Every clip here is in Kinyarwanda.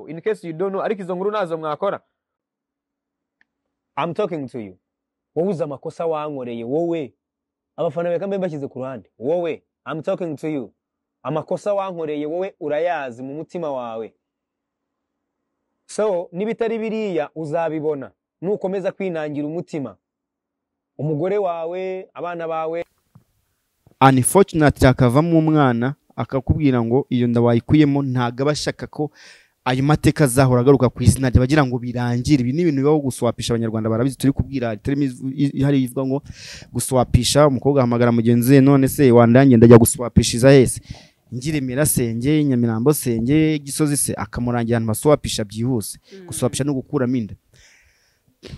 In case you don't know, ariko izo nkuru nazo mwakora. I'm talking to you. Wowe uzi amakosa wankoreye, wowe abafana reka mbe mbashyize ku ruhande. Wowe, I'm talking to you. Amakosa wankoreye wowe urayazi mu mutima wawe. So nibitari biriya uzabibona nukomeza kwinangira umutima, umugore wawe, abana bawe. Unfortunately akavamo umwana akakubwira ngo iyo nda wayikuyemo, ntago aba ashaka ko ayo mateka azahora agaruka ku izina rye, bagira ngo birangire. Ibi ni ibintu bibaho guswapisha, abanyarwanda barabizi. Turi kubwira ihari ivuga ngo guswapisha, umukobwa ahamagara mugenzi we, none se wandangiye ndajya guswapishiza hese, Ngiremera senge, Nyamirambo senge, Gisozi se, akamurangira ahantu baswapisha byihuse. Guswapisha no gukuramo inda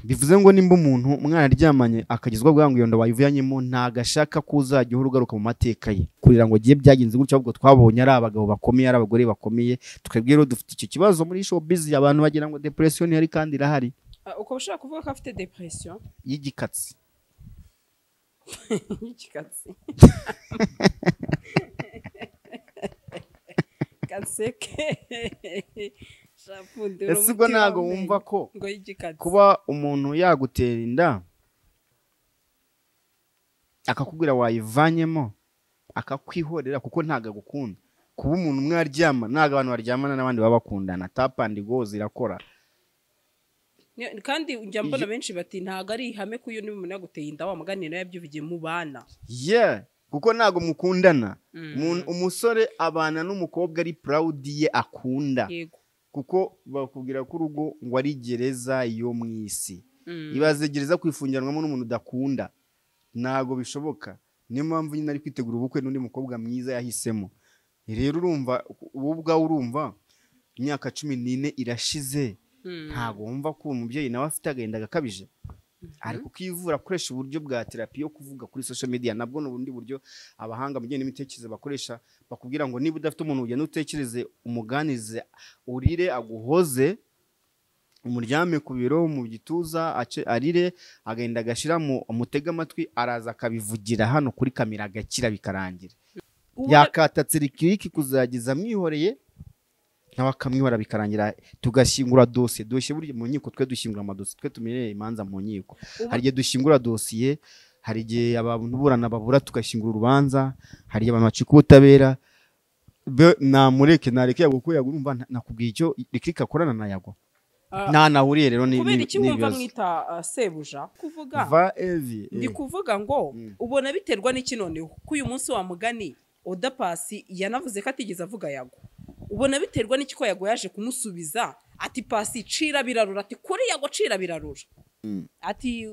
bivuze ngo nimba umuntu umwana aryamanye akagezwa bwa ngo iyo nda wayivuyanyemo, ntago ashaka ko uzajya uhora ugaruka mu mateka ye kurira ngo giye byagenze gutya. Ahubwo twabonye ari abagabo bakomeye, ari abagore bakomeye. Twebwe rero dufite icyo kibazo muri showbiz, abantu bagira ngo depression ihari kandi irahari. Uko ushaka kuvuga ko afite depression y'igikatsi? Y'igikatsi kanseke. Ese ubwo ntabwo wumva ko kuba umuntu yagutera inda akakubwira wayivanyemo akakwihorera kuko ntabwo agukunda? Kuba umuntu umwe aryama, ntabwo abantu baryamana n'abandi baba bakundana. Tap and go zirakora. Kandi njya mbona benshi bati ntabwo ari ihame ko iyo niba umuntu yaguteye inda wamuganira nawe yabyivugiye mu bana. Yeah, kuko ntabwo mukundana. Umusore abana n'umukobwa ari proud ye akunda. Yego. Kuko bakubwira ko urugo ngo ari gereza yo mu isi. Ibaze gereza kwifungiranwamo n'umuntu udakunda, ntago bishoboka. Niyo mpamvu nyine ari kwitegura ubukwe n'undi mukobwa mwiza yahisemo. Rero urumva wowe ubwawe, urumva imyaka 14 irashize, ntago wumva ko umubyeyi nawe afite agahinda gakabije. Ari kukivura akoresha uburyo bwa therapy yo kuvuga kuri social media. Nabwo ni ubundi buryo abahanga mu bijyanye n'imitekerereze bakoresha, bakubwira ngo niba udafite umuntu ugenda utekereze, umuganize, urire, aguhoze, umuryame ku biro mu gituza, arire agahinda agashira, umutega amatwi, araza akabivugira hano kuri kamera agakira bikarangira. Yakatatse rikiriki kuzageza amwihoreye nawe akamwihora bikarangira, tugashyingura dosiye. Dosiye burya mu nkiko twe dushyingura amadosiye, twe tumenyereye imanza mu nkiko. Hari igihe dushyingura dosiye, hari igihe abantu burana babura tugashyingura urubanza, hari igihe abantu bacika ubutabera. Namureke nareke Yago kuko Yago urumva nakubwiye icyo Rikiriki akorana na Yago. Nta nahuriye rero ni kubera iki wumva mwita sebuja? Kuvuga va evi ndi kuvuga ngo ubona biterwa n'iki noneho ko uyu munsi wa mugani Oda Paccy yanavuze ko atigeze avuga Yago. Ubona biterwa n'iki ko Yago yaje kumusubiza ati Paccy cira birarura, ati kuri Yago cira birarura, ati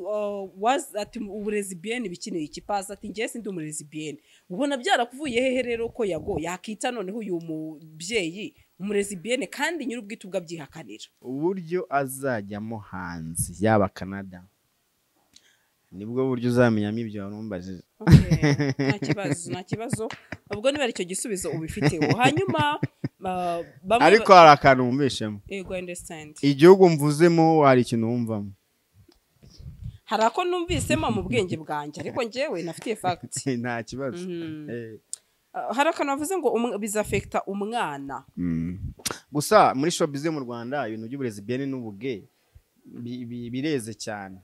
ati uburezi bien bikineye iki, Paccy ati ngiye sindi umurezi bien. Ubona byarakuvuye hehe rero ko Yago yakita noneho uyu mubyeyi umurezi bien kandi nyir'ubwite ubwo abyihakanira? Uburyo azajyamo hanze yaba Canada nibwo buryo uzamenyamo ibyo warumbajije. Nta kibazo, nta kibazo. Ubwo niba aricyo gisubizo ubifiteho. Hanyuma ariko hari akantu wumvishemo. Yego, understand. Igihugu mvuzemo hari ikintu wumvamo. Hari ako numvisemo mu bwenge bwanjye, ariko njyewe nafitiye fact. Nta kibazo. Hari akantu bavuze ngo bizafekta umwana. Gusa muri showbiz mu Rwanda ibintu by'uburezi bien n'ubuge bireze cyane.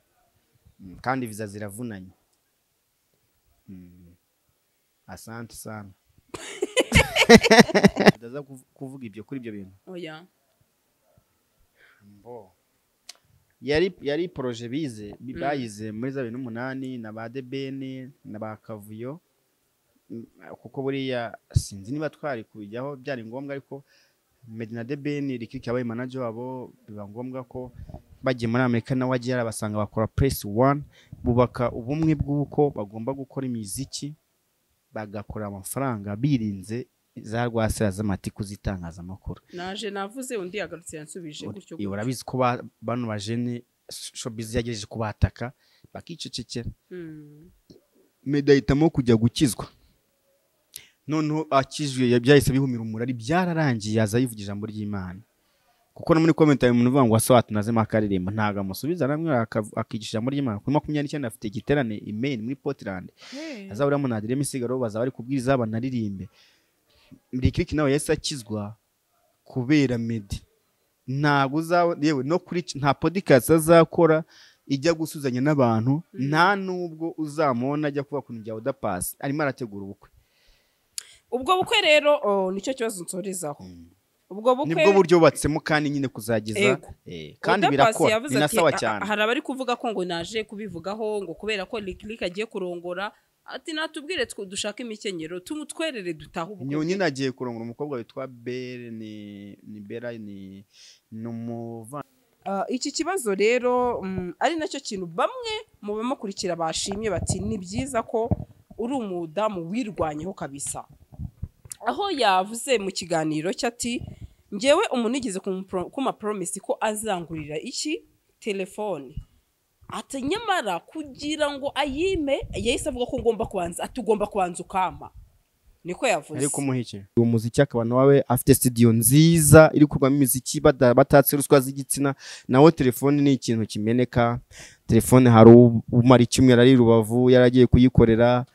Kandi viza ziravunanye. Asante sana. Ndaza kuvuga ibyo kuri ibyo bintu. Oya. Mbo. Yari projet bize bayize muri za 2008 na ba Debene na ba Kavuyo, kuko buriya sinzi niba twari kubijyaho byari ngombwa, ariko Medina Debene Rikiriki yabaye manager wabo, biba ngombwa ko bagiye muri Amerika nawe agiye arabasanga bakora press one, bubaka ubumwe bw'uko bagomba gukora imiziki bagakora amafaranga birinze za rwasera z'amatiku z'itangazamakuru. Naje navuze undi yagarutse yansubije gutyo. Urabizi ko bano bajene showbiz yagejeje kubataka bakicecekera. Meddy ahitamo kujya gukizwa. Noneho akijwe byahise bihumira umurari, byararangiye aza yivuga ijambo ry'Imana. Kuko no muri comment ayo umuntu uvuga ngo aso atunazemo akaririmba ntago amusubiza namwe akigisha ijambo ry'Imana. Kuri 29 afite igiterane i Maine muri Portland. Azaburamo na Adrien Misigaro bazaba bari kubwiriza banaririmbe. Rikiriki nawe yahise akizwa kubera Meddy. Ntabwo uzaba yewe no kuri nta podcast azakora ijya gusuzanya n'abantu, nta nubwo uzamubona ajya kuba kuntu bya Oda Paccy, arimo arategura ubukwe. Ubwo bukwe rero nicyo kibazo nsorezaho. Ubwo bukwe nibwo buryo bubatsemo kandi nyine kuzageza kandi birakora binasawa cyane. Hari abari kuvuga ko ngo naje kubivugaho ngo kubera ko Lick Lick agiye kurongora, ati natubwire dushaka imikenyero tumutwerere dutahe ubukwe. Nyine agiye kurongora umukobwa witwa Bere, ni Bera ni numuva. Iki kibazo rero ari nacyo kintu bamwe mu bamukurikira bashimye bati ni byiza ko uri umudamu wirwanyeho kabisa. Aho yavuze mu kiganiro cyati ngewe umuntu igeze kuma promise ko azangurira iki telefone, ati nyamara kugira ngo ayime yahise avuga ko ngomba kubanza, atugomba kubanza ukama, niko yavuze. Ariko muhike uwo muziki akaba nawe afite studio nziza iri kurwamo imiziki batatse ruswa z'igitsina, nawe telefone ni ikintu kimeneka. Telefone hari umara icyumweru ari Rubavu yaragiye kuyikorera,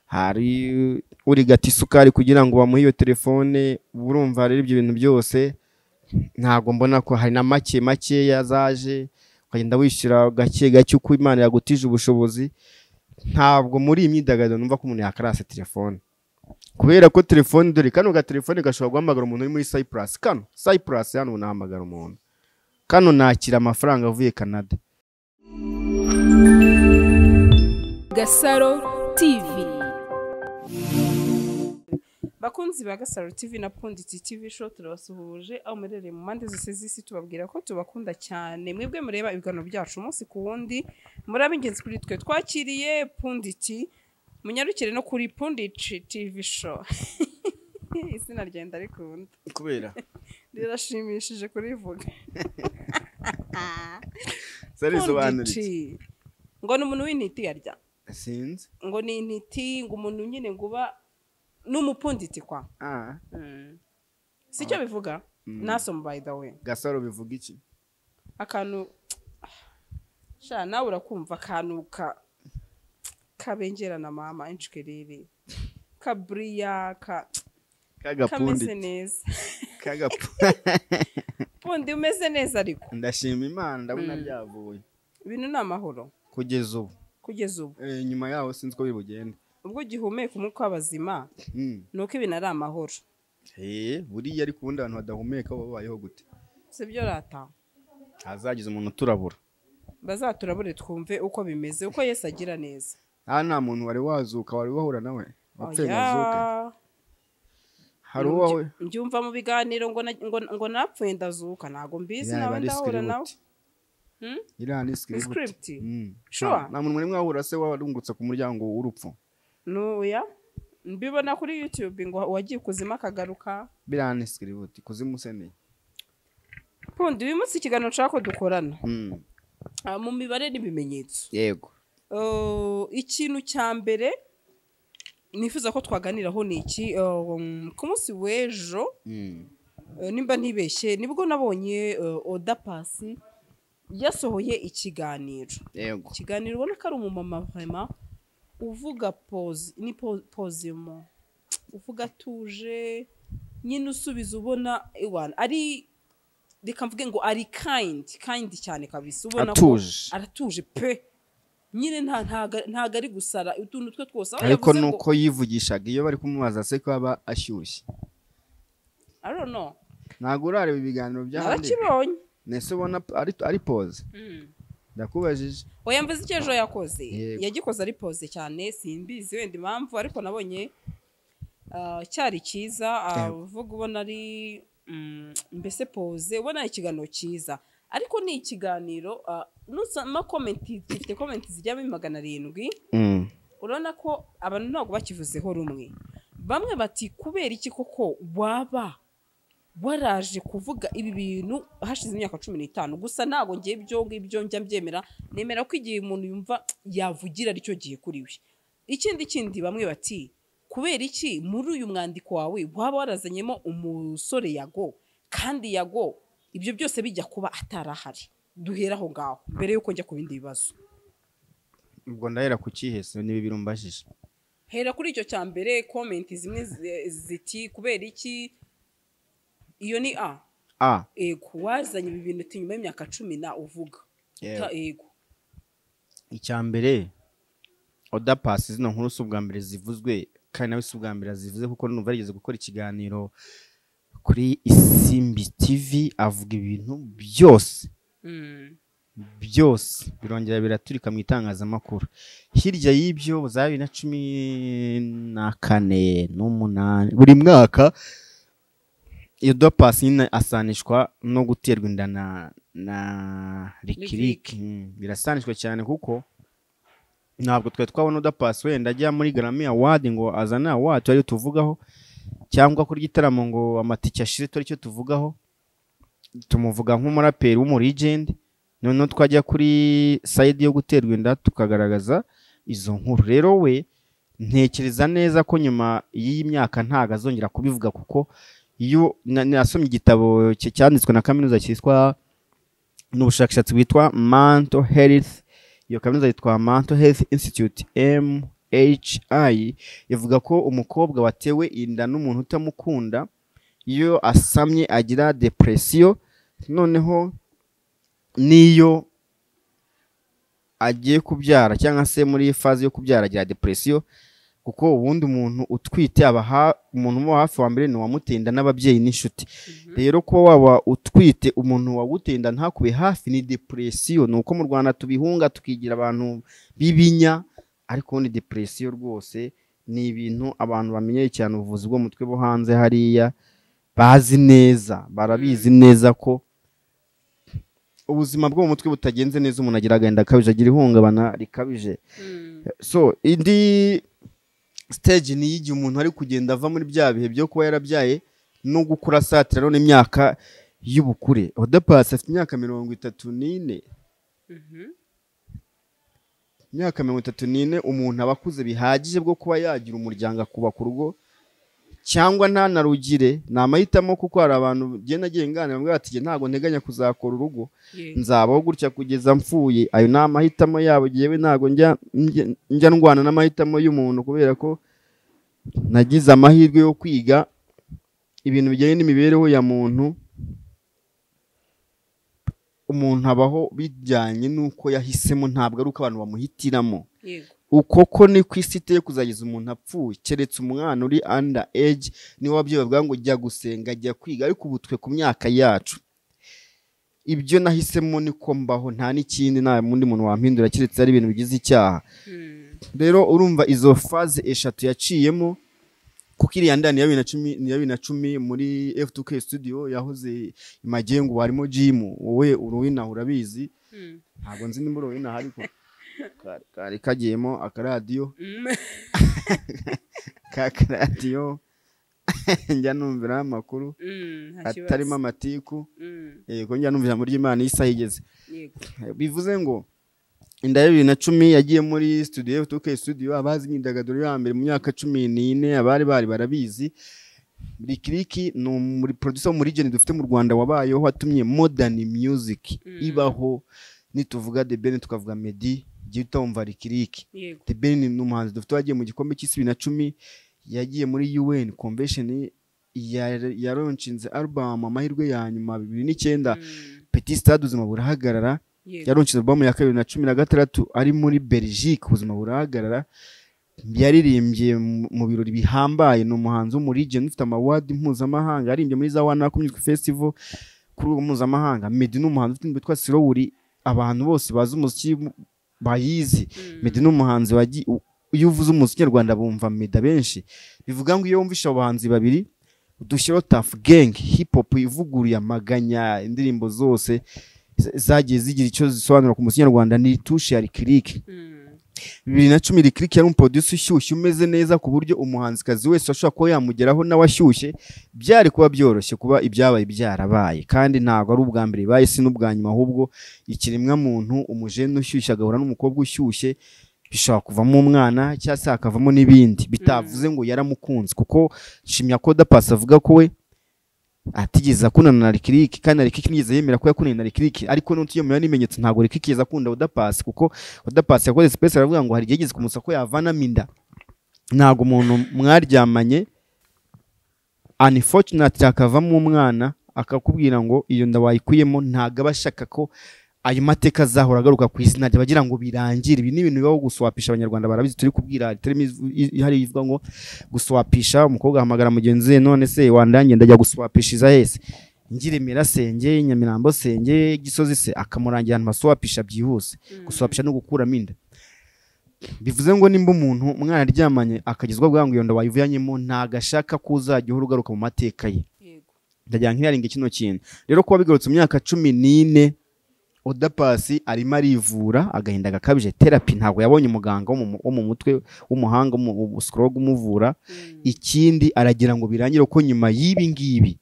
hari uri gata isukari kugira ngo bamuhe iyo telefone. Urumva rero ibyo bintu byose ntago mbona ko hari na make make yazaje ukagenda wishyura gake gake uko Imana yagutije ubushobozi. Ntabwo muri iyi myidagaduro numva ko umuntu yakarasa telefone, kubera ko telefone dore kano ga telefone gashobora guhamagara umuntu uri muri Cyprus. Kano Cyprus hano nahamagara umuntu, kano nakira amafaranga avuye Canada. Gasaro TV. Bakunzi ba Gasaro TV na Pundit TV show turabasuhuje aho murereye mu mpande zose z'isi, tubabwira ko tubakunda cyane. Mwebwe mureba ibiganiro byacu umunsi ku wundi, muri ab'ingenzi kuri twe. Twakiriye Pundit, munyarukire no kuri Pundit TV show. Izina ryenda rikunda kubera rirashimishije kurivuga. Sarisobanurike ngo ni umuntu w'intiti yarya, sinzi ngo ni intiti, ngo umuntu nyine nguba n'umupunditi kwa sicyo bivuga. Nasom by the way Gasaro bivuga iki? Akantu sha nawe urakumva akantu ka kabengerana mama inshikiriri kabriya ka kagapunditi neza pundi umeze neza. Ariko ndashima Imana ndabona byavuye ibintu ni amahoro kugeza ubu, kugeza ubu nyuma yaho sinzi ko bibugende. Ubwo gihumeka umwuka w'abazima nuko ibintu ari amahoro. Buriya ariko ubundi abantu badahumeka babayeho gute? Sibyo rata, hazagize umuntu turabura, bazaturabure twumve uko bimeze, uko Yesu agira neza. Nta muntu wari wazuka wari wahura nawe wapfuye azuka? Hari uwawe mbyumva mu biganiro ngo napfuye ndazuka, ntago mbizi nawe ndahura nawe. Iriya ni script. Sure. Nta muntu muri mwahura se warungutse ku muryango w'urupfu? Nuya mbibona kuri YouTube ngo wagiye kuzima akagaruka. Biriya ni script kuzimu se ni Pundi. Uyu munsi ikiganiro nshaka ko dukorana mu mibare n'ibimenyetso. Yego. Ikintu cya mbere nifuza ko twaganiraho ni iki. Ku munsi w'ejo nimba ntibeshye nibwo nabonye Oda Paccy yasohoye ikiganiro. Yego. Ikiganiro ubona ko ari umumama vraiment uvuga pose ni posimo, uvuga atuje nyine, usubiza ubona ewana ari, reka mvuge ngo ari kind cyane kabisa, ubona ko aratuje pe nyine, ntago ari gusara utuntu twe twose. Ariko nuko yivugishaga iyo bari kumubaza se ko aba ashyushye. I don't know, ntago urareba ibiganiro by'ahandi narakibonye nese ubona ari pose. Ndakubajije. Oya mvuze icyo ejo yakoze, yagikoze ari pose cyane, simbizi wenda impamvu, ariko nabonye cyari cyiza, uvuga ubona ari mbese pose, ubona ikiganiro cyiza. Ariko ni ikiganiro nusama comment gifite comment zijya muri 700, urabona ko abantu ntabwo bakivuzeho rumwe. Bamwe bati kubera iki koko waba waraje kuvuga ibi bintu hashize imyaka 15 gusa? Ntago ngiye ibyo ngibyo njya mbyemera, nemera ko igihe umuntu yumva yavugira aricyo gihe kuri we. Ikindi bamwe bati kubera iki muri uyu mwandiko wawe waba warazanyemo umusore Yago, kandi Yago ibyo byose bijya kuba atarahari? Duhera aho ngaho mbere yuko njya ku bindi bibazo. Ubwo ndahera ku kihese ni bibiri umbajije. Hera kuri icyo cya mbere, comment zimwe ziti kubera iki, iyo ni A. A. Ego, wazanye ibi bintu uti nyuma y'imyaka 10 na uvuga. Ego. Icya mbere, Oda Paccy zino nkuru si ubwa mbere zivuzwe, kandi nawe si ubwa mbere zivuze, kuko numva yarigeze gukora ikiganiro kuri Isimbi TV avuga ibintu byose. Byose birongera biraturika mu itangazamakuru. Hirya y'ibyo za 2014 n'umunani buri mwaka Oda Paccy nyine asanishwa no guterwa inda na Lick Lick. Birasanishwa cyane kuko ntabwo twari twabona Oda Paccy wenda ajya muri Grammy Award ngo azane award ariyo tuvugaho, cyangwa kuri gitaramo ngo amatike ashire turi cyo tuvugaho. Tumuvuga nk'umuraperi w'umulegend, noneho twajya kuri side yo guterwa inda tukagaragaza izo nkuru. Rero we ntekereza neza ko nyuma y'iyi myaka ntago azongera kubivuga, kuko iyo nasomye igitabo cyanditswe na kaminuza cyitwa n'ubushakashatsi bwitwa Mental Health, iyo kaminuza yitwa Mental Health Institute MHI, ivuga ko umukobwa watewe inda n'umuntu utamukunda iyo asamye agira depression, noneho niyo agiye kubyara cyangwa se muri phase yo kubyara agira depression, kuko ubundi umuntu utwite aba umuntu wo hafi wa mbere ni uwamutinda n'ababyeyi n'inshuti. Rero ko waba utwite umuntu wagutinda ntakube hafi ni depression. Nuko mu Rwanda tubihunga tukigira abantu bibinya, ariko ni depression rwose ni ibintu abantu bamenyeye cyane ubuvuzi bwo mutwe bo hanze hariya bazi neza, barabizi neza ko ubuzima bwo mu mutwe butagenze neza umuntu agira agahinda gakabije, agira ihungabana rikabije. So indi stage ni igihe umuntu ari kugenda ava muri bya bihe byo kuba yarabyaye no gukura satira none imyaka y'ubukure. Oda Paccy afite imyaka 34. Imyaka 34 umuntu aba akuze bihagije bwo kuba yagira umuryango akubaka urugo cyangwa ntanarugire, ni amahitamo, kuko hari abantu genda nganira bamwe bati ntabwo nteganya kuzakora urugo, nzabaho gutya kugeza mfuye. Ayo ni amahitamo yabo, yewe ntabwo njya ndwana n'amahitamo y'umuntu, kubera ko nagize amahirwe yo kwiga ibintu bijyanye n'imibereho ya muntu. Umuntu abaho bijyanye n'uko yahisemo, ntabwo ari uko abantu bamuhitiramo. Uko ko ni ku isi iteye kuzageza umuntu apfuye, keretse umwana uri under age niwe ababyeyi bavuga ngo jya gusenga, jya kwiga, ariko ubu twe ku myaka yacu ibyo nahisemo niko mbaho, nta n'ikindi, nta wundi muntu wampindura keretse ari ibintu bigize icyaha. Rero urumva izo phase eshatu yaciyemo, kuko iriya ndani ya 2010 muri F2K studio yahoze Magengo harimo gym, wowe uruwina urabizi, ntabwo nzi nimba uruwina ariko kari kagiyemo akaradiyo kakaradiyo njya numvira amakuru atarimo amatiku, yego njya numvira muri Imana isaha igeze. Bivuze ngo inda ya 2010 yagiye muri studio F2K studio, abazi imyidagaduro ya mbere mu myaka 14 abari bari barabizi. Lick Lick ni muri producer muri region dufite mu Rwanda wabayeho watumye modern music ibaho. Nituvuga The Ben tukavuga Meddy, giye utumva Lick Lick. The Ben ni umuhanzi dufite wagiye mu gikombe cy'isi 2010, yagiye muri UN Convention, yaronshinze album amahirwe ya nyuma 2009, Petit Stade ubuzima burahagarara. Yaronshinze album ya 2016 ari muri Belgique, ubuzima burahagarara. Yaririmbye mu birori bihambaye, ni umuhanzi wo muri region ufite award mpuzamahanga, yaririmbye muri za One Rock Music Festival kuri uwo mpuzamahanga. Meddy ni umuhanzi ufite witwa Slowly, abantu bose bazi umuziki bayizi. Meddy ni umuhanzi iyo uvuze umuziki nyarwanda bumva Meddy benshi. Bivuga ngo iyo wumvisha abahanzi babiri dushyiraho Tuff Gang, hip hop ivuguruye amaganya, indirimbo zose zagiye zigira icyo zisobanura ku muziki nyarwanda, ni touche ya Lick Lick. 2010 Lick Lick yari umuproducer ushyushye umeze neza, ku buryo umuhanzikazi wese ashobora kuba yamugeraho nawe ashyushye, byari kuba byoroshye kuba ibyabaye byarabaye. Kandi ntabwo ari ubwa mbere bibaye, si n'ubwa nyuma, ahubwo ikiremwa muntu umujene ushyushye agahura n'umukobwa ushyushye bishobora kuvamo umwana cyangwa se hakavamo n'ibindi, bitavuze ngo yaramukunze. Kuko nshimya ko Oda Paccy avuga ko we atigeze akundana na Lick Lick, kandi Lick Lick ntiyigeze yemera ko yakundanye na Lick Lick, ariko n'utiyemera n'ibimenyetso ntabwo Lick Lick yigeze akunda Oda Paccy, kuko Oda Paccy yakoze space aravuga ngo hari igihe yigeze kumusaba ko yavanamo inda. Ntabwo umuntu mwaryamanye unfortunately akavamo umwana akakubwira ngo iyo nda wayikuyemo, ntago aba ashaka ko ayo mateka azahora agaruka ku izina rye, bagira ngo birangire. Ibi ni ibintu bibaho guswapisha, abanyarwanda barabizi, turi kubwira terimi ihari ivuga ngo guswapisha, umukobwa ahamagara mugenzi we, none se wandangiye ndajya guswapishiza hese, Ngiremera senge, Nyamirambo senge, Gisozi se, akamurangira ahantu baswapisha byihuse. Guswapisha no gukuramo inda bivuze ngo nimba umuntu umwana aryamanye akagezwa bwa ngo iyo nda wayivuyanyemo, ntago ashaka ko uzajya uhora ugaruka mu mateka ye. Ndagira nkiraringa kino kintu rero, kuba bigarutse mu myaka 14, Oda Paccy arimo arivura agahinda gakabije, therapy, ntabwo yabonye umuganga wo mu mutwe w'umuhanga, psychologue umuvura. Ikindi aragira ngo birangire, ko nyuma y'ibi ngibi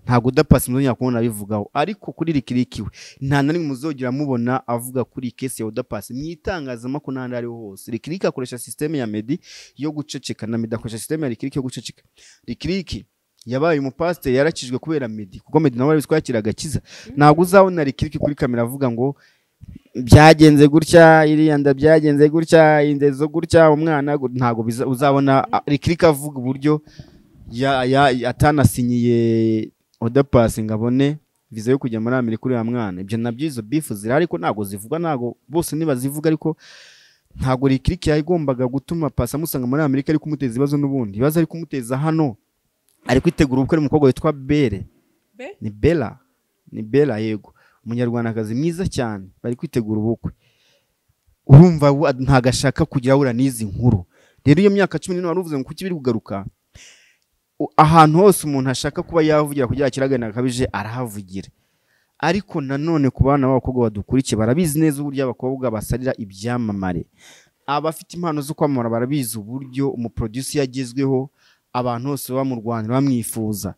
ntabwo Oda Paccy muzongera kubona abivugaho. Ariko kuri Lick we nta na rimwe muzongera mubona avuga kuri case ya Oda Paccy mu itangazamakuru n'ahandi ariho hose. Lick akoresha system ya Meddy yo guceceka, na Meddy akoresha system ya Lick yo guceceka. Lick yabaye umupasiteri, yarakijwe kubera Meddy, kuko Meddy nawe arabizi ko yakira agakiza. Ntabwo uzabona Lick kuri kamera avuga ngo byagenze gutya, iriya nda byagenze gutya, indezo gutya, umwana, ntabwo uzabona Lick avuga uburyo atanasinyiye Oda Paccy ngo abone viza yo kujya muri Amerika uriya mwana. Ibyo nabyo izo beef zirahari, ariko ntabwo zivugwa, ntabwo bose ntibazivuga, ariko ntabwo Lick yagombaga gutuma Paccy amusanga muri Amerika ari kumuteza ibibazo n'ubundi. Ibibazo ari kumuteza hano, ari kwitegura ubukwe n'umukobwa witwa Bere. Ni Bella, ni Bella, yego, umunyarwandakazi mwiza cyane, bari kwitegura ubukwe. Urumva ntago ashaka kugira ahura n'izi nkuru. Rero iyo myaka 14 wari uvuze ngo kuki biri kugaruka, ahantu hose umuntu ashaka kuba yavugira kugira kiragana gakabije arahavugira. Ariko nanone ku bana b'abakobwa badukurikiye barabizi neza uburyo abakobwa basarira ibyamamare. Abafite impano zo kwamamara barabizi uburyo umuproducer yagezweho, abantu bose baba mu Rwanda bamwifuza.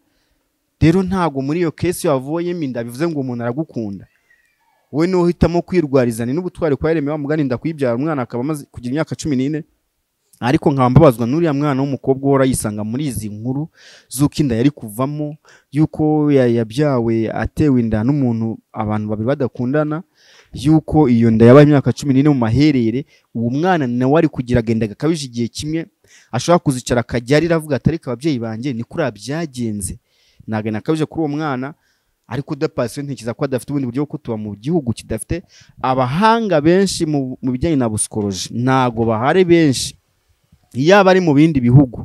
Rero ntago muri iyo case wavuyemo inda bivuze ngo umuntu aragukunda. Wowe niwe uhitamo kwirwariza, ni n'ubutwari kwa Yeremiya wa mugani ndakwibyara umwana akaba amaze kugira imyaka 14, ariko nkaba mbabazwa n'uriya mwana w'umukobwa uhora yisanga muri izi nkuru z'uko inda yari kuvamo, y'uko yabyawe atewe inda n'umuntu abantu babiri badakundana, y'uko iyo nda yabaye imyaka 14 mu maherere. Uwo mwana nawe ari kugira agenda gakabije igihe kimwe ashobora kuzicara akajya arira avuga ati ariko ababyeyi banjye ni kuri byagenze. Ntabwo nakabije kuri uwo mwana, ariko Oda Paccy ntekereza ko adafite ubundi buryo bwo kutuba mu gihugu kidafite abahanga benshi mu bijyanye na psychology, ntago bahari benshi. Iyo aba ari mu bindi bihugu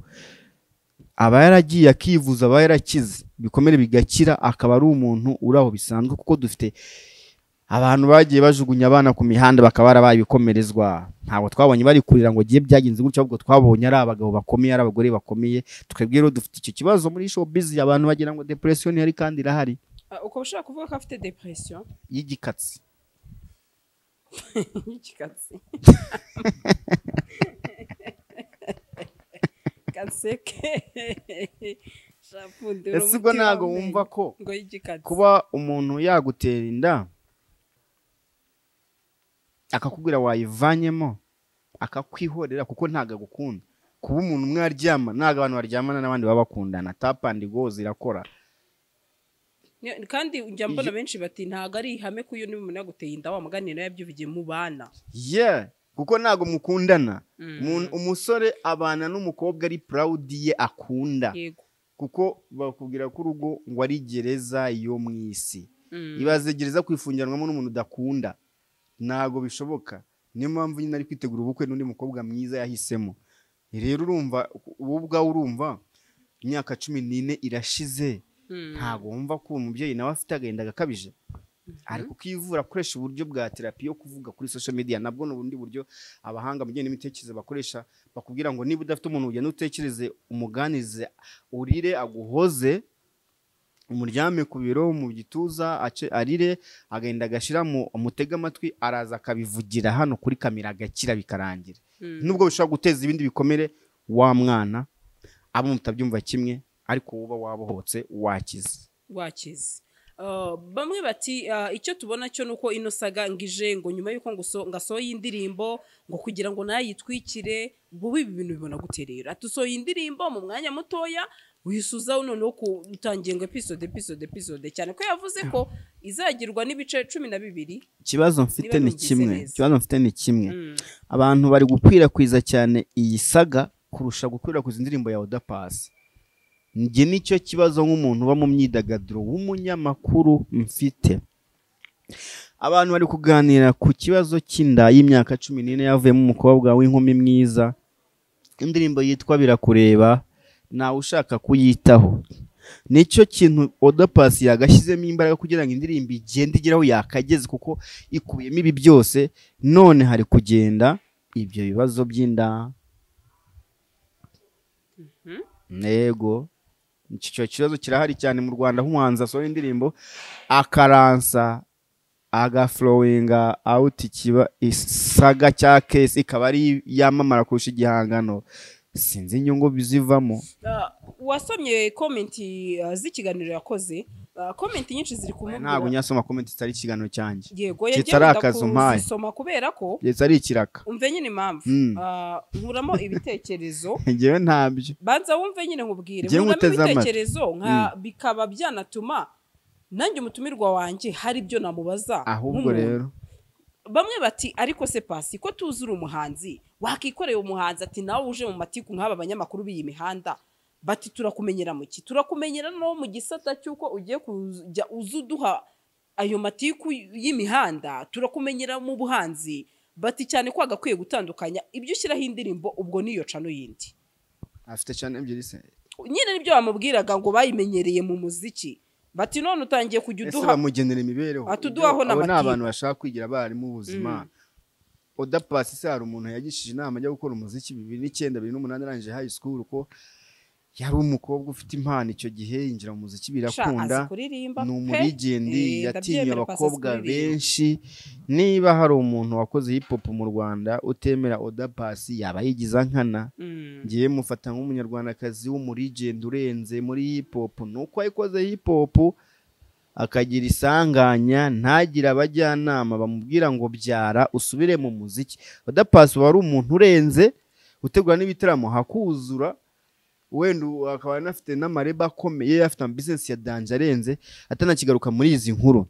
aba yaragiye akivuza, aba yarakize ibikomere bigakira, akaba ari umuntu uri aho bisanzwe, kuko dufite abantu bagiye bajugunya abana ku mihanda bakaba barabaye ibikomerezwa. Ntabwo twabonye bari kurira ngo giye byagenze gutya, ahubwo twabonye ari abagabo bakomeye, ari abagore bakomeye. Twebwe rero dufite icyo kibazo muri showbiz, abantu bagira ngo depression ihari kandi irahari. Uko ushaka kuvuga ko afite depression y'igikatsi? Y'igikatsi. Kanseke. Ese ubwo ntabwo wumva ko kuba umuntu yagutera inda akakubwira wayivanyemo akakwihorera kuko ntago agukunda? Kuba umuntu mwaryama, ntago abantu baryamana n'abandi baba bakundana, tap and go zirakora. Kandi njya mbona benshi bati ntago ari ihame ko iyo niba umuntu yaguteye inda wa mugani nawe yabyivugiye mu bana. Yeah, kuko ntago mukundana. Umusore abana n'umukobwa ari proud ye akunda. Yego. Kuko bakubwira ko urugo ngo ari gereza yo mu isi. Ibaze gereza kwifungiranwamo n'umuntu udakunda, ntago bishoboka. Niyo mpamvu nyine ari kwitegura ubukwe n'undi mukobwa mwiza yahisemo. Rero urumva wowe ubwawe urumva imyaka 14 irashize, ntago wumva ko umubyeyi nawe afite agahinda gakabije. Ari kukivura akoresha uburyo bwa therapy yo kuvuga kuri social media, nabwo n'ubundi buryo abahanga mu bijyanye n'imitekerereze bakoresha, bakubwira ngo niba udafite umuntu ugenda utekereze, umuganize, urire, aguhoze, umuryame ku biro mu gituza, arire, agenda agashira mu umutega amatwi, araza akabivugira hano kuri kamera agakira bikarangira. Nubwo bishobora guteza ibindi bikomere wa mwana, abo mutabyumva kimwe, ariko uba wabohotse wakize. Wakize. Bamwe bati icyo tubona cyo nuko ino saga ngije ngo nyuma yuko ngasohoye indirimbo ngo kugira ngo nayitwikire, ngo ibi bintu bibona gute rero? Atusohoye indirimbo mu mwanya mutoya wisuza noneho kutangiye ngo episode episode episode, cyane ko yavuze ko izagirwa n'ibice 12. Ikibazo mfite ni kimwe, ikibazo mfite ni kimwe. Abantu bari gukwirakwiza cyane iyi saga kurusha gukwirakwiza indirimbo ya Oda Paccy. Njye nicyo kibazo nk'umuntu uba mu myidagaduro w'umunyamakuru mfite. Abantu bari kuganira ku kibazo cy'inda y'imyaka 14 yavuyemo umukobwa w'inkumi mwiza, indirimbo yitwa Birakureba, nawe ushaka kuyitaho. Nicyo kintu Oda Paccy yagashyizemo imbaraga kugira ngo indirimbo igende igeraho yakageze, kuko ikubiyemo ibi byose. None hari kugenda ibyo bibazo by'inda. Nego icyo kibazo kirahari cyane mu Rwanda, aho umuhanzi asohora indirimbo akaransa agaflowinga out kiba isaga cya case ikaba ari yamamara kurusha igihangano. Sinzi inyungu bizivamo. Wasomye comment z'ikiganiro yakoze? Comment nyinshi ziri kumubwira. Ntabwo nyasoma comment zitari ikiganiro cyanjye. Yego, kitari akazu mpaye. Kuzisoma kubera ko kitari ikiraka. Umve nyine impamvu. Nkuramo ibitekerezo. Ngewe ntabyo. Banza wumve nyine nkubwire. Nkuramo ibitekerezo nka bikaba byanatuma nanjye umutumirwa wanjye hari ibyo namubaza. Ahubwo rero bamwe bati ariko se Paccy ko tuzura umuhanzi wakikoreye umuhanzi, ati nawe uje mu matiku nk'aba banyamakuru b'iyi mihanda, bati turakumenyera mu ki? Turakumenyera no mu gisata cy'uko ugiye kujya uzuduha ayo matiku y'imihanda, turakumenyera mu buhanzi, bati cyane ko agakwiye gutandukanya ibyo ushyiraho indirimbo ubwo niyo cano yindi afite cyane ebyiri se nyine nibyo bamubwiraga ngo bayimenyereye mu muziki. Bati none utangiye kujya uduha bamugenera imibereho, atuduhaho n'amatiku. Abo n'abantu bashaka kwigira abarimu mu buzima. Oda Paccy se hari umuntu yagishije inama ajya gukora umuziki 2009 2008 arangije high school, ko yari umukobwa ufite impano icyo gihe, yinjira mu muziki birakunda, ni umurigendi, yatinye abakobwa benshi. Niba hari umuntu wakoze hip hop mu Rwanda utemera Oda Paccy yaba yigiza nkana. Ngiye mufata nk'umunyarwandakazi w'umurigendi urenze muri hip hop, nuko ayikoze hip hop akagira isanganya, ntagira abajyanama bamubwira ngo byara usubire mu muziki. Oda Paccy wari umuntu urenze utegura n'ibitaramo hakuzura, wenda akaba anafite n'amareba akomeye, afite business ya danje arenze, atanakigaruka muri izi nkuru.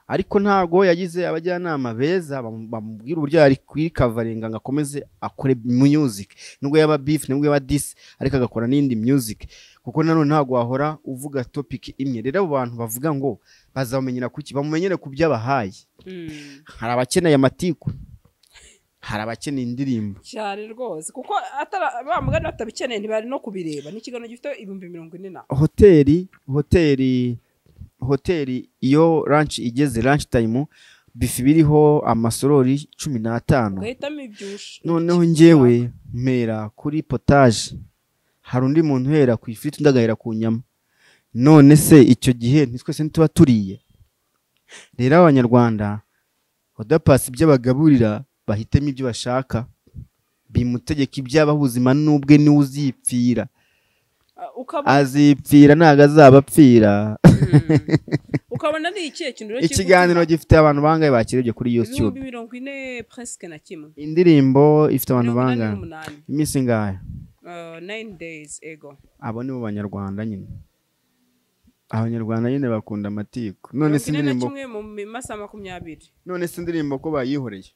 Ariko ntago yagize abajyanama beza bamubwira uburyo yari kwikavaringa ngo akomeze akore music, nubwo yaba beef nubwo yaba diss, ariko agakora n'indi music, kuko nanone ntago wahora uvuga topic imwe. Rero abo bantu bavuga ngo bazamenyera kuki, bamumenyere ku byabahaye. Hari abakeneye amatiku, hari abakeneye indirimbo cyane rwose, kuko bamugana batabikeneye ntibari no kubireba. Ni ikiganiro gifite 40,000. Hoteli iyo lunch igeze lunch time bifi biriho amasorori 15. Noneho njyewe mpera kuri potage, hari undi muntu uhera ku ifiriti undi agahera ku nyama. None se icyo gihe ntitwese ntituba turiye? Rero abanyarwanda Oda Paccy ibyo bagaburira bahitemo ibyo bashaka, bimutegeka iby'abaho ubuzima n'ubwe niwe uzipfira. Azipfira ntago azabapfira. Ukabona ni ikihe kintu rero ikiganiro gifite abantu bangaye bakirebye kuri YouTube? 40 presque na kimwe. Indirimbo ifite abantu bangaye iminsi ingahe? 9 days ego. Abo nibo banyarwanda nyine. Abanyarwanda nyine bakunda amatiku. None se indirimbo kimwe mu masaha 20. None se indirimbo ko bayihoreye?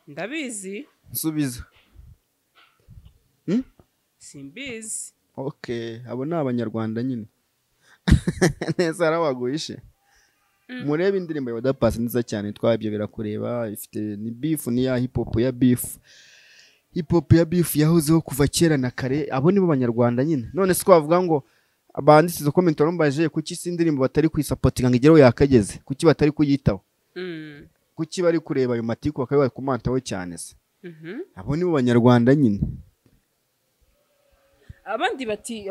Ndabizi. Nsubiza. Simbizi. Okay, abo ni abanyarwanda nyine. Neza arabaguhishe. Murebe indirimbo ya Oda Paccy nziza cyane twabyo Birakureba, ifite ni beef, ni ya hip hop ya beef. Hip hop ya beef yahozeho kuva kera na kare. Abo nibo banyarwanda nyine. None se twavuga ngo abanditse izo comment barumbaje kuki si indirimbo batari kwisapotinga ngo igereho yakageze, kuki batari kuyitaho? Kuki bari kureba ayo matiku bakaba kumantaho cyane se? Abo nibo banyarwanda nyine. Abandi bati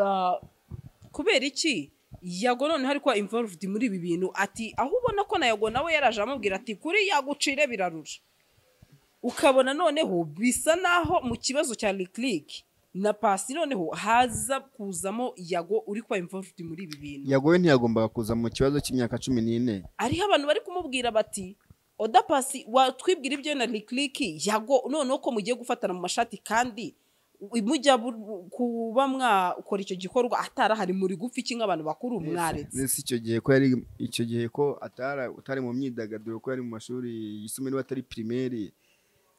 kubera iki Yago none hari kwa involved muri ibi bintu, ati aho ubona ko na Yago nawe yaraje amubwira ati kuri yagucire birarura. Ukabona noneho bisa naho mu kibazo cya Lick na Paccy noneho haza kuzamo Yago uri kwa involved muri ibi bintu. Yago we ntiyagombaga kuza mu kibazo cy'imyaka 14. Ariho abantu bari kumubwira bati Oda Paccy watwibwira ibyo na Lick Yago noneho ko mugiye gufatana mu mashati kandi mujya kuba mwakora icyo gikorwa atarahari muri gupfa iki nk'abantu bakuru mwaretse. Nese icyo gihe ko yari icyo gihe ko atari mu myidagaduro, ko yari mu mashuri yisumbuye niba atari primaire,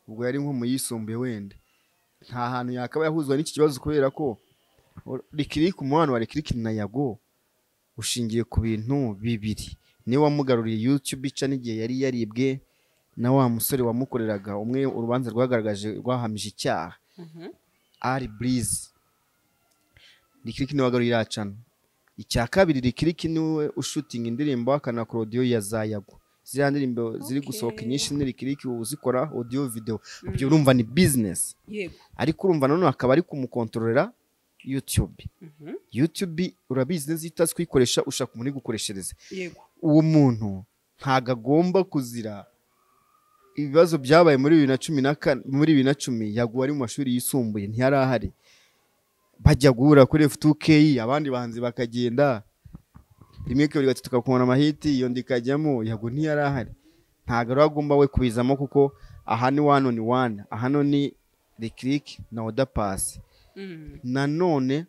ubwo yari nko mu yisumbuye wenda nta hantu yakaba yahuzwa n'iki kibazo, kubera ko Lick umubano wa Lick na Yago ushingiye ku bintu bibiri. Niwe wamugaruriye YouTube ica n'igihe yari yaribwe na wa musore wamukoreraga umwe urubanza rwagaragaje rwahamije icyaha. Ari Breeze. Lick niwe wagaruriye iracana. Icya kabiri Lick niwe ushutinga indirimbo akanakora audio ya Zayago. Ziriya ndirimbo ziri gusohoka inyinshi ni Lick uzikora audio video. Ibyo urumva ni business. Yego. Ariko urumva nanone akaba ari kumukontororera YouTube. YouTube urabizi neza utazi kuyikoresha ushaka umuntu gukoreshereza. Yego. Uwo muntu ntago agomba kuzira ibibazo byabaye muri 2014 muri 2010 Yago ari mu mashuri yisumbuye ntiyari ahari. Bajya guhura kuri F2K abandi bahanzi bakagenda rimwe kabiri gatatu tukakubona amahiti iyo ndikajyamo Yago ntiyari ahari. Ntago rero agomba we kubizamo kuko aha ni 1 on 1, aha no ni Lick na Oda Pass. Nanone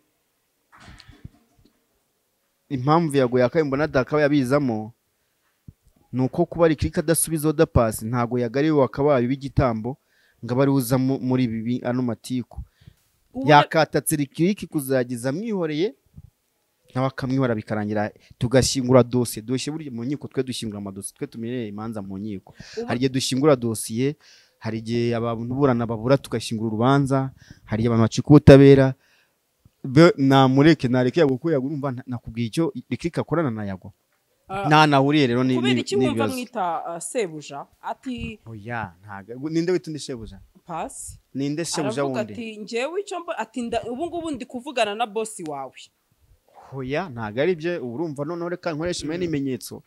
impamvu Yago yakayimbona dakaba yabizamo nuko kuba Lick adasubiza Oda Pass ntago yagariwe wakabaye bigitambo ngo abari uza muri bibi ano matiko. Yakatatse Lick kuzagiza mwihoreye nabakamwihora bikarangira tugashyingura dosiye. Dosiye burya mu nkiko twe dushyingura amadosiye, twe tumenyereye imanza mu nkiko. Hari igihe dushyingura dosiye, hari igihe abantu burana babura tugashyingura urubanza, hari igihe abantu bacika ubutabera. Namureke nareke Yago kuko Yago urumva nakubwiye icyo Lick akorana na Yago. Nta nahuriye rero ni kubera iki wumva mwita sebuja ati oya ntago ninde witundi shebuja Pass ninde shebuja wundi aravuga ati njyewe icyo ati ubu ngubu ndi kuvugana na boss wawe. Oya ntago ari bye urumva noneho reka nkoresha imwe n'imenyetso.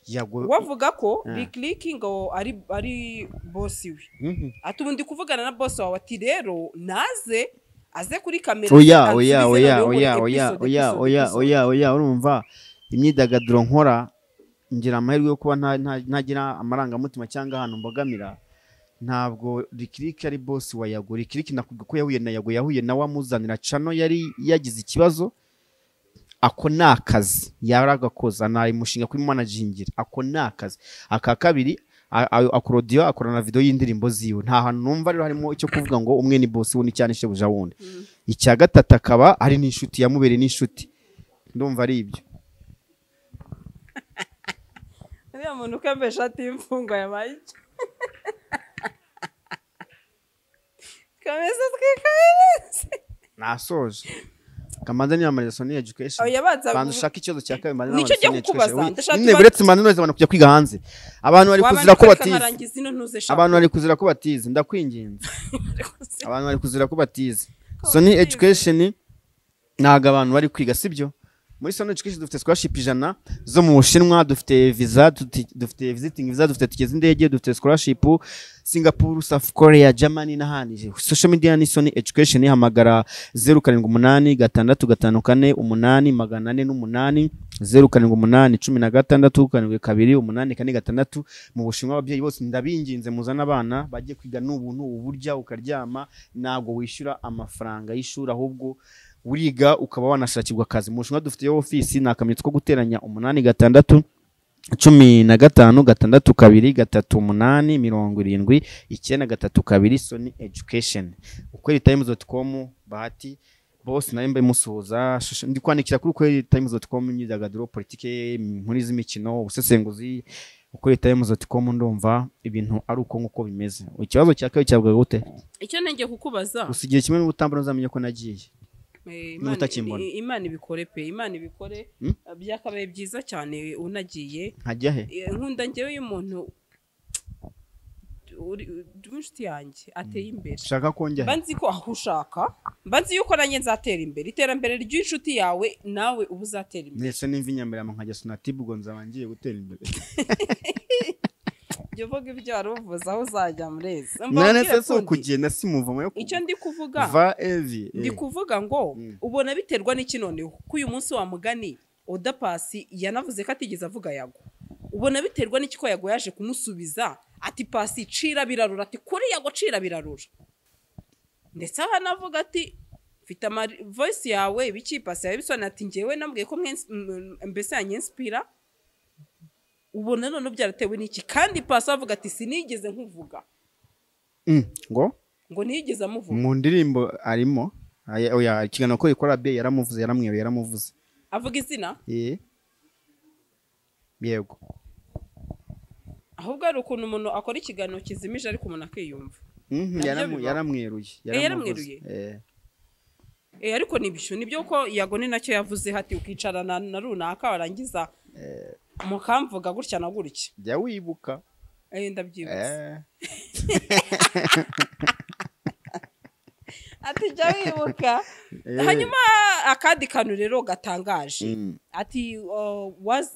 Yago wavuga ko Lick ngo ari boss we. Ati ubu ndi kuvugana na boss wawe ati rero naze aze kuri kamera. Oya oya oya oya oya oya oya oya oya urumva imyidagaduro nkora ngira amahirwe yo kuba ntagira amarangamutima cyangwa ahantu mbogamira. Ntabwo Lick ari boss wa Yago. Lick nakubwiye ko yahuye na Yago, yahuye na wamuzanira cano yari yagize ikibazo. Ako nakazi yaragakoza nayi mushinga kuri managingira. Ako nakazi. Aka kabiri akora audio akora na video y'indirimbo ziwe. Nta hantu numva rero harimo icyo kuvuga ngo umwe ni boss wundi cyane shebuja wundi. Icya gatatu akaba ari n'inshuti yamubereye n'inshuti. Ndumva ari ibyo. Uriya muntu ukambaye ishati y'imfungwa yabaye iki? Kameze twikameze. Nasoje. Kamanza ni Sony Education. Oya banza banza ushaka ikibazo cya kabiri manza nicyo giye kukubaza. Ndashaka nyine buretse manza none abantu kujya kwiga hanze. Abantu bari kuzira ko batize. Abantu bari kuzira ko batize ndakwinginze. Abantu bari kuzira ko batize. Sony Education ntago abantu bari kwiga sibyo? Muri Sony Education dufite scholarship 100 zo mu Bushinwa, dufite visa, dufite visiting visa, dufite tike z'indege, dufite scholarship Singapore, South Korea, Germany n'ahandi. Social media ni Sony Education, ihamagara 078 654 8 408 078 16 72 8 4 6. Mu Bushinwa ababyeyi bose ndabinginze muzana abana bagiye kwiga n'ubuntu, uburya ukaryama ntago wishyura amafaranga y'ishuri ahubwo uriga ukaba wanashakirwa akazi. Mu Bushinwa dufite office ni akamenyetso ko guteranya 8 6 15 6 2 3 8 70 9 3 2 Sony Education. Ukwelitimes.com Bahati bose nawe mbe musuhuza ndi kwandikira kuri ukwelitimes.com imyidagaduro, politike, inkuru z'imikino, ubusesenguzi. Ukwelitimes.com ndumva ibintu ari uko nguko bimeze. Ikibazo cya kabiri cyabwaga gute? Icyo nenge kukubaza gusa igihe kimwe n'ubutambaro nzamenye ko nagiye. Imana ibikore pe, Imana ibikore. Byakabaye byiza cyane unagiye. Nkajya he? Nkunda njyewe uyu muntu uri inshuti yanjye ateye imbere. Shaka konjya he? Banzi ko aho ushaka, banzi yuko nanjye nzatera imbere. Iterambere ry'inshuti yawe nawe ubu uzatera imbere. Nese nimva inyambere nkajya Sonatube ubwo nzabangiye gutera imbere. Jya uvuga ibyo wari uvuze aho uzajya murezi. None se so kugenda simuvamo yo icyo ndi kuvuga. Va evi. Ndi kuvuga ngo ubona biterwa n'iki noneho ko uyu munsi wa mugani Oda Pasi yanavuze ko atigeze avuga Yago. Ubona biterwa n'iki ko Yago yaje kumusubiza ati Pasi cira birarura, ati kuri Yago cira birarura. Ndetse ahanavuga ati mfite ama voice yawe ibiki Pasi yawe bisona ati njyewe nambwiye ko mbese yanyenspira. Ubona none byaratewe n'iki kandi Pasi avuga ati sinigeze nkuvuga. Ngo ngo nigeze amuvuga mu ndirimbo arimo. Oya, ikiganiro ko ikora be yaramuvuze, yaramweruye, yaramuvuze. Avuga izina? Yego. Ahubwo ari ukuntu umuntu akora ikiganiro kizimije ariko umuntu akiyumva. Yaramweruye. Yaramweruye. Ariko nibyo nibyo ko Yago ni nacyo yavuze hati ukicarana na runaka warangiza mukamvuga gutya na gutya. Jya wibuka. Ndabyibutse. Ati jya wibuka. Hanyuma akandi kantu rero gatangaje. Ati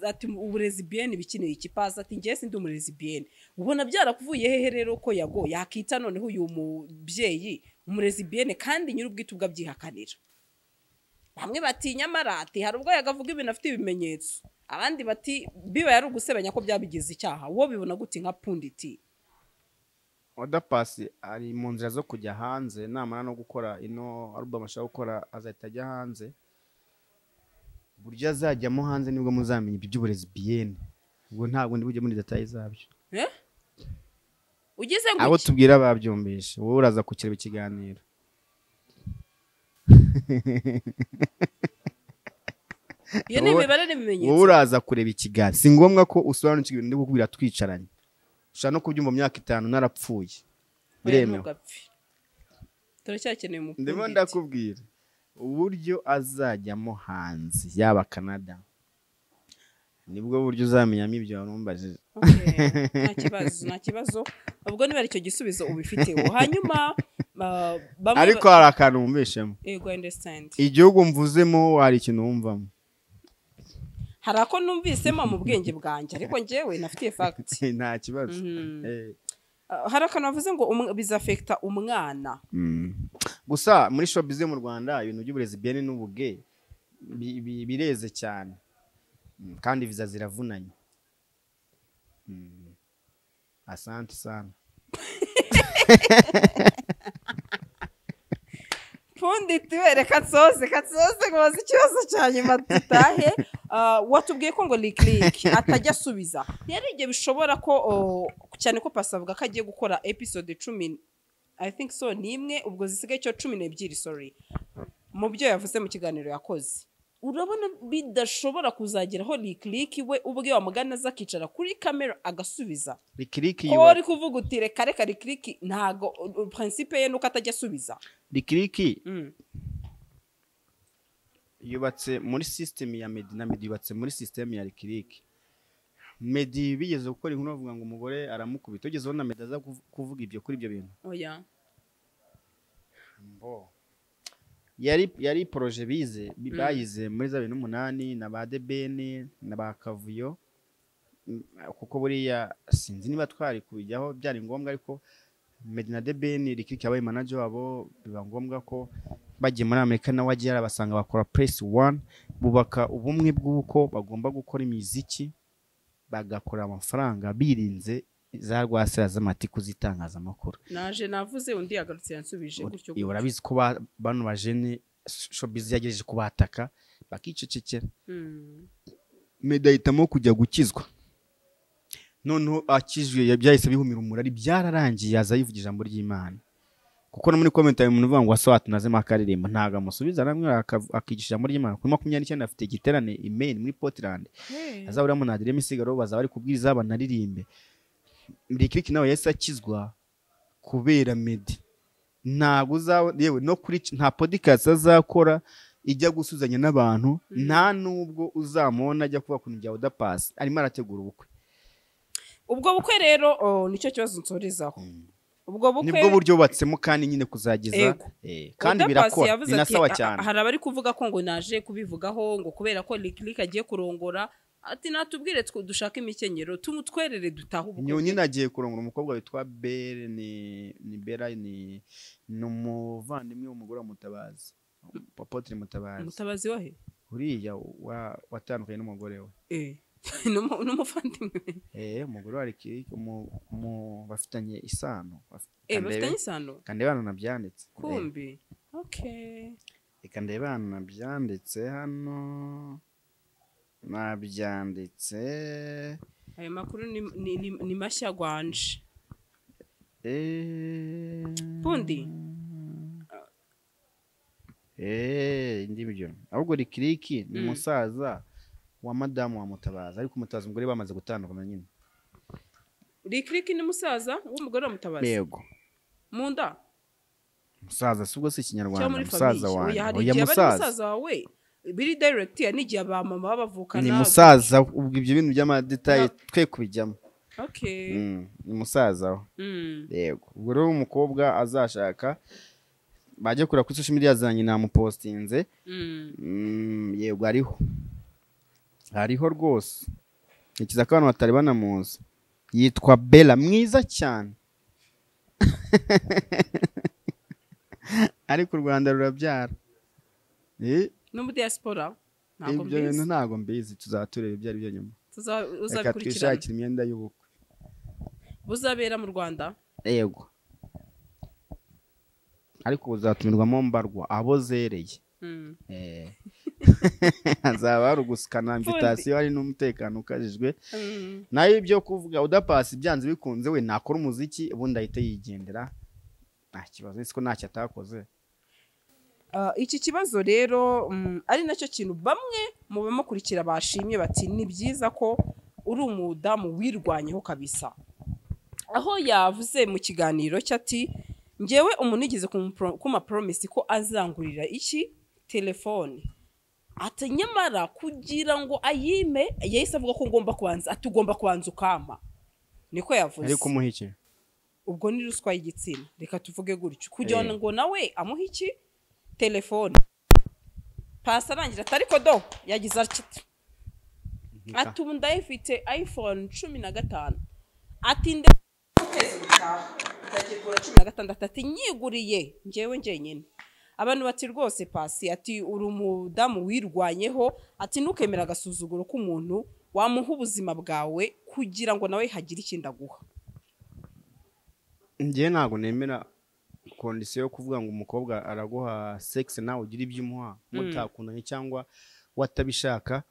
ati uburezi bien bikineye ikipasa, ati ngiye sindi umurezi bien. Ubona byarakuvuye hehe rero ko Yago yakita noneho uyu mubyeyi umurezi bien kandi nyir'ubwite ubwo abyihakanira. Bamwe bati nyamara ati hari ubwo yagavuga ibintu afite ibimenyetso. Abandi bati biba yari ugusebanya ko byabigize icyaha. Wo bibona gute nka punditi? Oda Pasi ari mu nzira zo kujya hanze, namara no gukora ino album ashaka gukora azahita ajya hanze. Buryo azajyamo hanze nibwo muzamenya ibyo by'uburezi bien. Ubwo ntabwo ndi bujye muri details zabyo. Ugeze ngo abo tubwira babyumvishe, wowe uraza kukireba ikiganiro. Iyo ni imibare n'ibimenyetso. Wowe uraza kureba ikiganiro. Si ngombwa ko usobanukirwa ibintu ndi kukubwira twicaranye. Ushaka no kubyumva mu myaka 5 narapfuye. Biremewe. Turacyakeneye umupira. Ndimo ndakubwira uburyo azajyamo hanze yaba Canada. Nibwo buryo uzamenyamo ibyo warumbajije. Nta kibazo, nta kibazo. Ubwo niba aricyo gisubizo ubifiteho. Hanyuma ariko hari akantu wumvishemo. Yego, understand. Igihugu mvuzemo hari ikintu wumvamo. Hari ako numvisemo mu bwenge bwanjye ariko njyewe nafitiye fact. Nta kibazo. Hari akantu bavuze ngo bizafekta umwana. Gusa muri showbiz mu Rwanda ibintu by'uburezi bien n'ubuge bireze cyane. Kandi viza ziravunanye. Asante sana. Pundi tuwereka nsoze ngo ikibazo cya nyuma dutahe. Watubwiye ko ngo Lick atajya asubiza. Yari igihe bishobora ko cyane ko Pasi avuga ko agiye gukora episode 10, I think so, nimwe ubwo zisigaye cyo 12, sorry. Mu byo yavuze mu kiganiro yakoze. Urabona bidashobora kuzageraho Lick we ubwe wamugana azakicara kuri kamera agasubiza. Lick ko uri kuvuga uti reka reka Lick ntago principe ye nuko atajya asubiza. Lick yubatse muri system ya Meddy na Meddy yubatse muri system ya Lick. Meddy bigeze gukora inkuru bavuga ngo umugore aramukubita, ugeze ubona Meddy aza kuvuga ibyo kuri ibyo bintu. Oya. Mbo. Yari projet bize bayize muri 2008 na ba Debene na ba Kavuyo, kuko buriya sinzi niba twari kubijyaho byari ngombwa, ariko Meddy na Debene Lick yabaye manager wabo, biba ngombwa ko bagiye muri Amerika nawe agiye arabasanga bakora Press One, bubaka ubumwe bw'uko bagomba gukora imiziki bagakora amafaranga birinze za rwasera z'amatiku z'itangazamakuru. Naje navuze undi yagarutse yansubije gutyo. Iyo urabizi ko bano bajene showbiz yagejeje kubataka bakicecekera. Meddy ahitamo kujya gukizwa. Noneho akijwe byahise bihumira umurari, byararangiye aza yivuga ijambo ry'Imana. Kuko no muri comment ayo umuntu uvuga ngo aso atunazemo akaririmba ntago amusubiza namwe akigisha ijambo ry'Imana. Kuri 29 afite igiterane email muri Portland. Azaburamo na Adrien Misigaro bazaba bari kubwiriza banaririmbe. Lick nawe yahise akizwa kubera Meddy. Ntago uzawe yewe no kuri nta podcast azakora ijya gusuzanya n'abantu, nta nubwo uzamubona ajya kuba kuntu bya Oda Pasi arimo arategura ubukwe. Ubwo bukwe rero nicyo kibazo nsorezaho. Ubwo bukwe nibwo buryo bubatsemo kandi nyine kuzageza kandi birakora binasawa cyane. Hari abari kuvuga ko ngo naje kubivugaho ngo kubera ko Lick agiye kurongora, ati natubwire dushaka imikenyero tumutwerere dutahe ubukwe. Nyine agiye kurongora umukobwa witwa Bere, ni Bera, ni umuvandimwe w'umugore wa Mutabazi, Apotre Mutabazi. Mutabazi wahe? Uriya watandukanye n'umugore we. N'umuvandimwe. Umugore wa Lick bafitanye isano. Bafitanye isano. Kandi bana nabyanditse. Kumbi. Okay. Reka ndebe hano nabyanditse hano. Nabyanditse. Ayo makuru ni mashya gwanje. Pundi. Ndibyo. Ahubwo Rikiriki ni musaza wa madamu wa Mutabazi, ariko Mutabazi umugore bamaze gutandukana nyine. Rikiriki ni musaza w'umugore wa Mutabazi. Yego. Munda. Musaza si ubwo si ikinyarwanda, musaza wanjye. Oya musaza wawe. Biri direct ya n'igihe ba mama bavukana. Ni musaza ubwo ibyo bintu by'amadetail twe kubijyamo. Okay. Ni musaza we. Yego. Ubwo rero umukobwa azashaka bajye kura kuri social media zanjye namupostinze. Yego ariho. Ariho rwose. Ikiza ko abantu batari banamuzi. Yitwa Bella, mwiza cyane. Ariko u Rwanda rurabyara. No mu diaspora ntago mbizi. Ibyo bintu ntago mbizi, tuzatureba ibyo ari byo nyuma. Tuzabikurikirana. Twishakira imyenda y'ubukwe. Buzabera mu Rwanda? Yego. Ariko buzatumirwamo mbarwa abo zereye. Azaba ari ugusikana invitation ari n'umutekano ukajijwe. Nayo ibyo kuvuga udapasi byanze bikunze we nakora umuziki ubundi ahite yigendera. Nta kibazo siko ntacyo atakoze. Iki kibazo rero ari nacyo kintu bamwe mu bamukurikira bashimye bati ni byiza ko uri umudamu wirwanyeho kabisa. Aho yavuze mu kiganiro cye ati ngewe umuntu yigeze kuma promise ko azangurira iki telefone, ati nyamara kugira ngo ayime yahise avuga ko ngomba kubanza, ati ugomba kubanza ukampa. Niko yavuze. Ariko umuha iki? Ubwo ni ruswa y'igitsina, reka tuvuge gutyo, kugira ngo nawe amuhe iki telefone. Pasi arangira ati ariko do yagize ati ati ubu ndayifite iPhone 15, ati ndetse gutaha ndakigura 16, ati nyiguriye njyewe njyenyine. Abantu bati rwose Pasi ati uri umudamu wirwanyeho, ati ntukemera agasuzuguro k'umuntu wamuha ubuzima bwawe kugira ngo nawe hagire ikindi aguha. Njye ntago nemera kondisiyo yo kuvuga ngo umukobwa araguha sex nawe ugira ibyo umuha mutakundanye cyangwa watabishaka.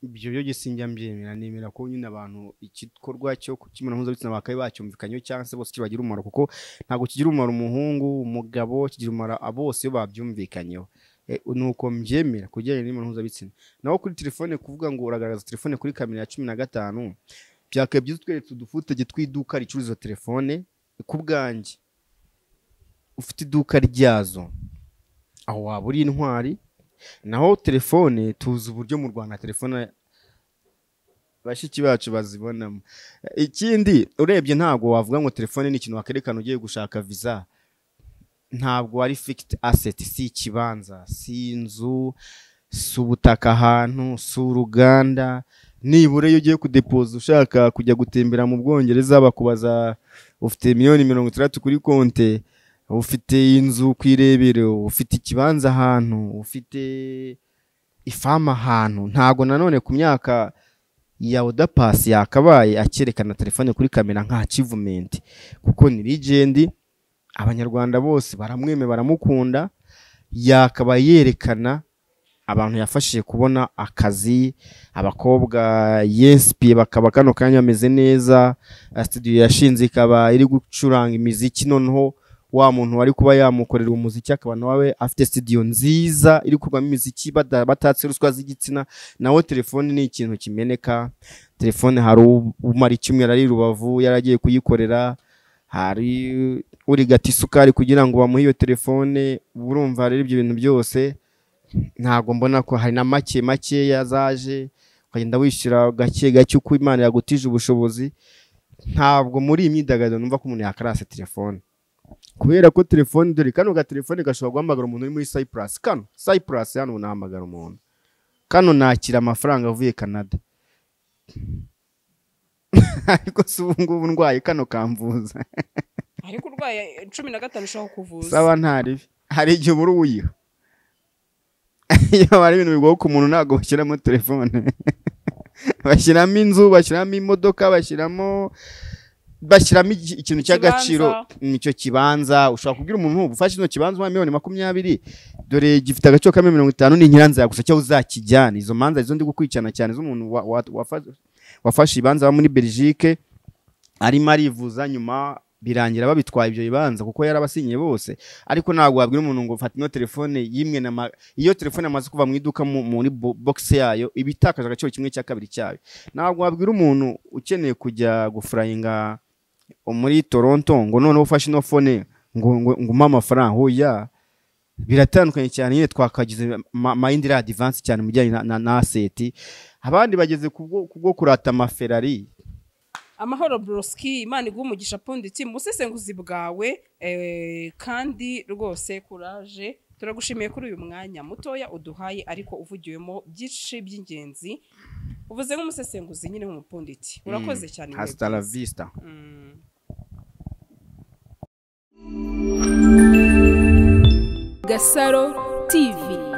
Ibyo byo gisinjya mbyemera, nemera ko nyine abantu igikorwa cyo kimena mpuzabitsina bakaye bacyumvikanyeho cyangwa se bose kibagira umumaro, kuko ntabwo kigira umumaro umuhungu umugabo, kigira umumaro bose iyo babyumvikanyeho. Nuko mbyemera kujyanye n'imibonano mpuzabitsina. Naho kuri telefone kuvuga ngo uragaragaza telefone kuri kamera ya 15 byakaye byiza utweretse udufutege tw'iduka ricuruza telefone. Ku bwanjye ufite iduka ryazo aho waba uri intwari. Naho telefone tuzi uburyo mu Rwanda telefone bashiki bacu bazibonamo. Ikindi urebye ntabwo wavuga ngo telefone ni ikintu wakerekana ugiye gushaka visa. Ntabwo ari fixed asset, si ikibanza, si inzu, si ubutaka ahantu, si uruganda. Nibura iyo ugiye kudepoza ushaka kujya gutembera mu Bwongereza bakubaza ufite 60,000,000 kuri konte, ufite inzu kwirebero, ufite ikibanza ahantu, ufite ifama ahantu. Ntago nanone ku myaka ya Odapasi yakabaye akerekana telefone kuri kamera nka achievement, kuko ni legend, abanyarwanda bose baramweme baramukunda. Yakabaye yerekana abantu yafashije kubona akazi, abakobwa yesipiye bakaba kano kanya bameze neza, studio yashinze ikaba iri gucuranga imiziki, noneho wa muntu wari kuba yamukorera umuziki akaba nawe afite studio nziza iri kurwamo imiziki batatse ruswa z'igitsina. Naho telefone ni ikintu kimeneka. Telefone hari umara icyumweru ari Rubavu yaragiye kuyikorera, hari uri gata isukari kugira ngo bamuhe iyo telefone. Urumva rero ibyo bintu byose ntago mbona ko hari na make make yazaje ukagenda wishyura gake gake uko Imana yagutije ubushobozi. Ntabwo muri iyi myidagaduro numva ko umuntu yakarasa telefone, kubera ko telefone dore kano ga telefone gashobora guhamagara umuntu uri muri Cyprus. Kano Cyprus hano nahamagara umuntu, kano nakira amafaranga avuye Canada. Ariko si ubu ngubu ndwaye kano kamvuza. Ariko urwaye 15 ushobora kuvuza. Saba ntari hari igihe ubura uyiha. Iyo hari ibintu bigoye ku muntu ntabwo bashyiramo telefone. Bashyiramo inzu, bashyiramo imodoka, bashyiramo ikintu cy'agaciro, nicyo kibanza. Ushobora kubwira umuntu ufashe ino kibanza wa 20,000,000 dore gifite agaciro ka 50,000 ni nyiranza gusa cyo uzakijyana. Izo manza izo ndi gukwicana cyane z'umuntu wafashe ibanza muri Belgique arimo arivuza, nyuma Birangira babitwaye ibyo bibanza kuko yarabasinyiye bose. Ariko ntabwo wabwira umuntu ngo fata ino telefone yimwe na iyo telefone amaze kuva mu iduka muri box yayo ibitakaje agaciro 1/2 cyayo. Ntabwo wabwira umuntu ukeneye kujya gufurayinga muri Toronto ngo noneho ufashe ino phone ngo ngo amafaranga. Oya, biratandukanye cyane nyine, twakagize mind iri advance cyane mu bijyanye na asset. Abandi bageze kubwo kurata ama Ferrari. Amahoro Broski, Imana iguhe umugisha punditsi mu busesenguzi bwawe, kandi rwose kuraje, turagushimiye kuri uyu mwanya mutoya uduhaye ariko uvugiwemo byinshi by'ingenzi, uvuze nk'umusesenguzi nyine nk'umupunditsi. Urakoze cyane. Hasta la vista. Gasaro TV.